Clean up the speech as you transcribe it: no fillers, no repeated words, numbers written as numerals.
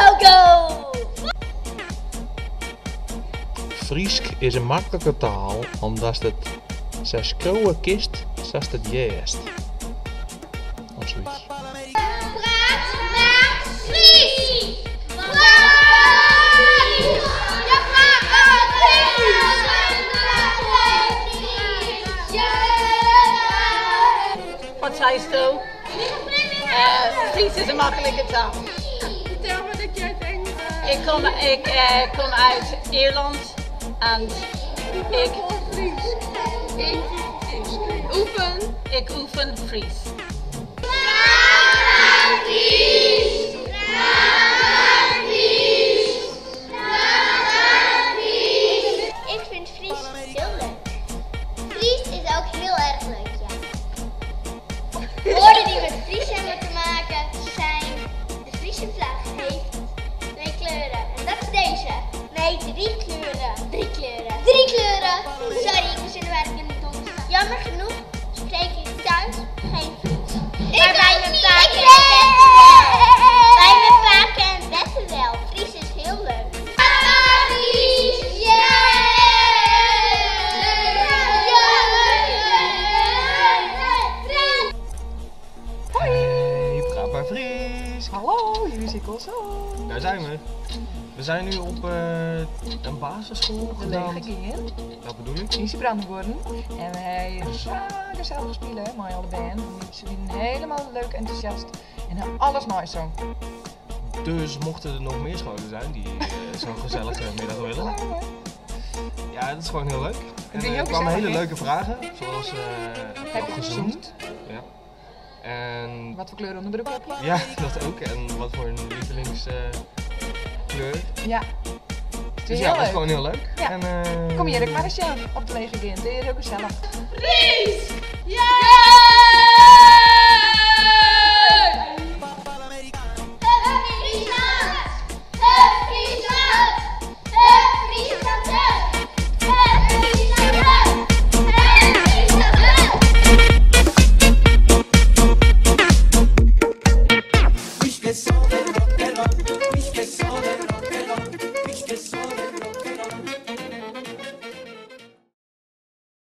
Go, go! Frysk is in maklike taal omdatst it sa skriuwe kinst sa'tst it hearst. Of sokyts. Praat mar Frysk! Praat Frysk! Ja, praat Frysk! Ja! Wat seisto? Frysk is in maklike taal. Fertel me dat jij denkt. Ik kom uit Ierland en ik, Frysk. Ik oefen. Ik oefen Fries. Praat Frysk! Praat Frysk! Praat Frysk! Ik vind Fries heel leuk. Fries is ook heel erg leuk, ja. Woorden die met Fries hebben te maken zijn... De Friese vlag heeft twee kleuren. En dat is deze. Nee, drie kleuren. Drie kleuren. Drie kleuren! Sorry, ik was in de war, ik ben niet dom. Jammer genoeg spreek ik thuis geen Fries. Maar bij mijn pake en beppe wel. Bij mijn pake en beppe wel. Fries is heel leuk. Fries! Yeah! Yeah! Hey, praat maar Frysk! Hallo, hier is ik zo. Daar zijn we. We zijn nu op een basisschool De genaamd. Lege Gean. Dat bedoel ik. Yn Brandewuorren. En we hebben zo gezellig spile mei alle bern. Se wiene helemaal leuk enthousiast en hebben alles moai songen. Dus mochten er nog meer scholen zijn die zo'n gezellige middag willen. Ja, dat is gewoon heel leuk. En is heel er kwamen gezellig, hele hè? leuke vragen, zoals Heb je gezoend? gezoend? Ja. En Wat voor kleur onderbroek heb je? ja, dat ook. En wat voor een lievelingskleur. Ja. Het is Dus heel ja, dat is leuk. gewoon heel leuk. Ja. En, Kom hier, ik maar eens aan op de Lege Gean. Het is heel gezellig. Fries! Ja!